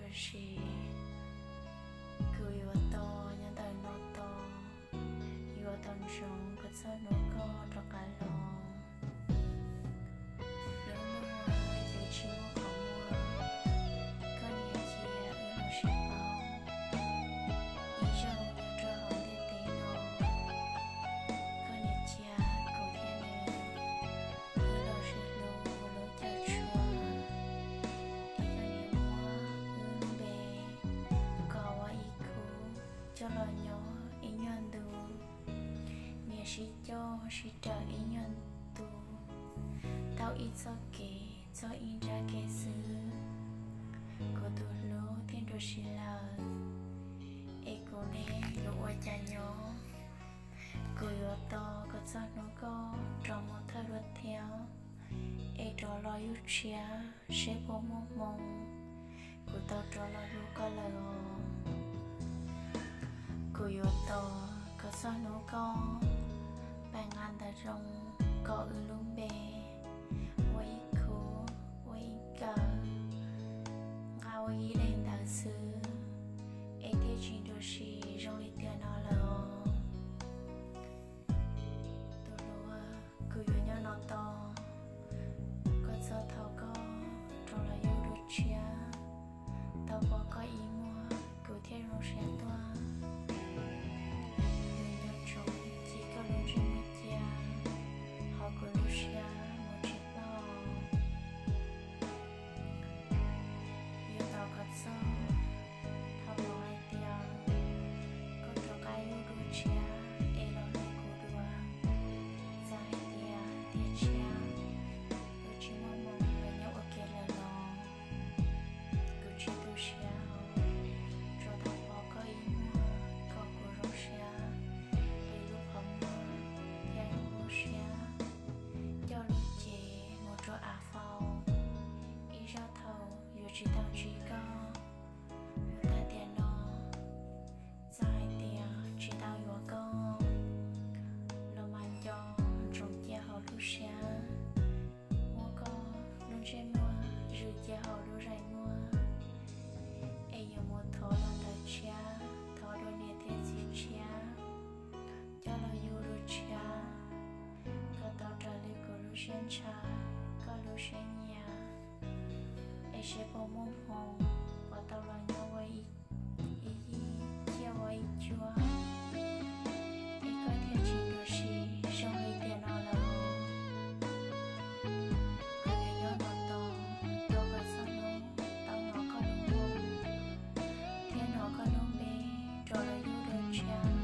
Tab sis kuv yuav tos nyob ntawm no tos, yuav tos ntsoov kom txog hnub koj rov qab los. Lub ntuj no ces tsis muaj qhov muag, koj niam cia wb los sib paub. Ib zaug nyob rau hauv ntiaj teb no, koj niam cia kuv thiab nws wb los sib hlub ua lub caij tshua, es koj niam muab wb lub npe kos ua ib khub coj los nyob ib nyuag ntu, niam sib coj sib raws ib nyuag ntu, tau ib txoj kev txog ib nrab kev xwb. Kuv tus hlub thiaj nrua si lawm, es kuv neb yuav ua cas nyob? Kuv yuav tos kom txog hnub koj rov mus thawj dua thiab, es rov los yug tshiab seb puas muaj hmoo kuv tau rov los hlub koj lawm os. Kuv yuav tos kom txog hnub koj pab nqa ntawv zoo, kos wb lub npe ua ib khub ua ib kawm, nqa ua ib daim ntawv xwb, es thiaj tsis nrua si zoo li tiam no lawm os. Tus hlub, kuv yuav nyob no tos koj txog thaum koj rov los yug dua tshiab. Tau pom koj ib muag kuv thiaj zoo siab tuaj. Yuav nco ntsoov ci koj lub ntsej muag cia, hauv kuv lub siab mus tsis ploj. Yuav tos kom txog thaum hnov hais tias koj rov qab yug dua tshiab es los hlub kuv dua. Txawm hais tias tiam tshiab kuv tsis muaj hmoo los nyob ua ke lawm los kuv tsis tu siab os. Tsuas tau pom koj ib muag kom kuv zoo siab, kuv lub qhov muag thiaj zoo siab. Coj lub cev mus rau av faus, ib zaj thaum yuav tsis tau ntsib koj. Tag tiam no, txawm hais tias tsis tau yuav koj los mas nco ntsoov cia hauv lub siab, muab koj lub ntsej muag zwm cia hauv lub zeem muag, es yuav mus thov los ntawv tshiab, thov dua niam thiab txiv tshiab, coj los yug dua tshiab, kom tau raws li kuv lub siab ntshaw, koj lub siab nyiam, es seb puas muaj hmoo, puas tau los nyob ua ib yig thiab ua ib cuab, es koj thiaj tsis nrua si zoo li tiam no lawm. Kuv yuav nyob no tos, tos kom txog hnub tau hnov koj lub hmoo, thiab hnov koj lub npe rov los yug dua tshiab.